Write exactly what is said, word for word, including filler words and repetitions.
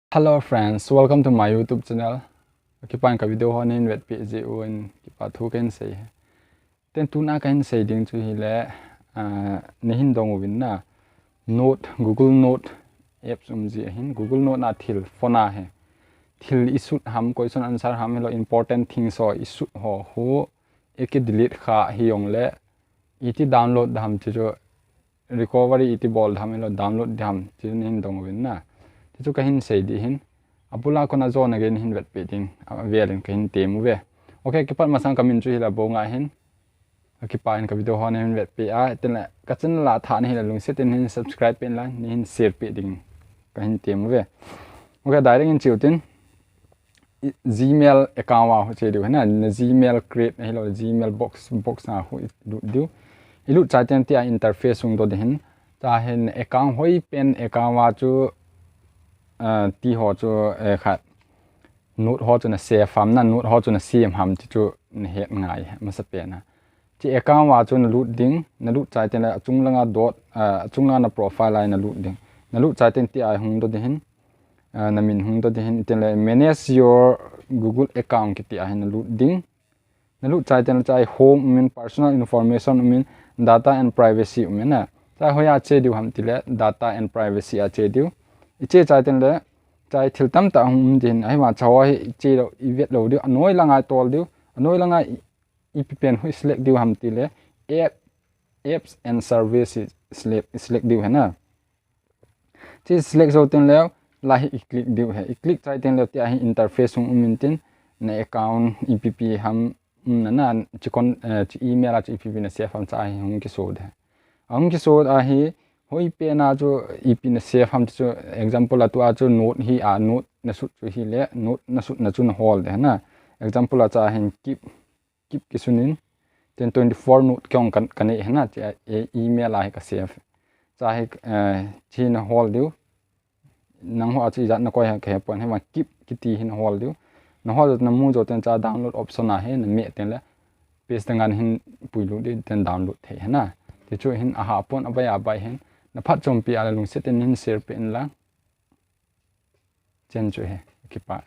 Hello friends, welcome to my YouTube channel. Kipah in ka video ho nahin vetpeh jeh uvin kipah thu kahin sei e. Tin tuna kahin sei ding chu hile, ah, nahin dong uvin na. Note, Google Note apps um ji ahin, Google Note na thil phone a hi. Thil isut ham, question answer ham, hilou important things ho isut ho khu, iki delete kha hijongle, iti download dam ti chu, recovery iti bol dam, hilou download dam ti chu nahin dong uvin na. Ti chu kahin sei ding ahin. Abula kona jona gei nahin vetpeh ding, avel in kahin tem uve. Okay, kipat masang kamin chu hila Bonga ahin. Kipah in ka video ho nahin vetpeh a, tin le ka channel a athah nahi le lungset in nahin subscribe peh in lang, nahin share peh ding kahin tem uve. Okay, direct in che u tin. I-, Gmail account a ho che diu ahin na, na Gmail create ahilou, Gmail box, box a ho ilut diu. Ilut chai teng tia interface hung doh ding ahin. Chua hin account hoipen account a chu, ah, ti ho chu, eh, khat. Note ho chu na save ham, na note ho chu na sem ham ti chu nahet ngai, masapen a. Chi account a chu nalut ding, nalut chai teng le achung langa dot, ah, achung langa na profile a nalut ding. Nalut chai teng tia hung doh ding ahin, ah, namin hung doh ding ahin, tin le manage your Google account kiti a hin nalut ding. Nalut chai teng le chai home umin, personal information umin, data and privacy umin na. Chai hoiya che diu ham ti le data and privacy a che diu. Iche chai teng le chai thil tamtah hung um ding ahin, ahivang chua hi iche lou, ivet lou diu, anoi langa itol diu, anoi langa i, ipi pen khu iselect diu ham ti le app, apps and services select, select diu ahin na. Chi select jou teng le, la hi iclick diu ahi. Iclick chai teng le tia hi interface hung um intin, na account ipi pi ham, um na na, chi kon, eh, chi email a chu ipi pi na save ham chua hi hung kiso ding. Ahung kiso a hi, hoipen a chu ipi na save ham chu, example a tua chu note hi a, note nasut chu hile, note nasut na chu nahol ding ahin na. Example a chua hin keep, keep kisun in, tin twenty-four note kihong kan, kanei ahin na, chi a, e, email a hi ka save. Chua hi, eh, chi nahol diu. Nangho a chu ijat nakoi ham kahepon, hivang keep kiti hi nahol diu. Nahol jou namu jou teng chua download option a hi nameh teng le paste ding ahin puilut ding, tin download thei ahin na. Ti chu hin ahapon, abai abai hin. Na phatchompi a le lungset in nahin share peh in lang. Chen chu hi, kipah.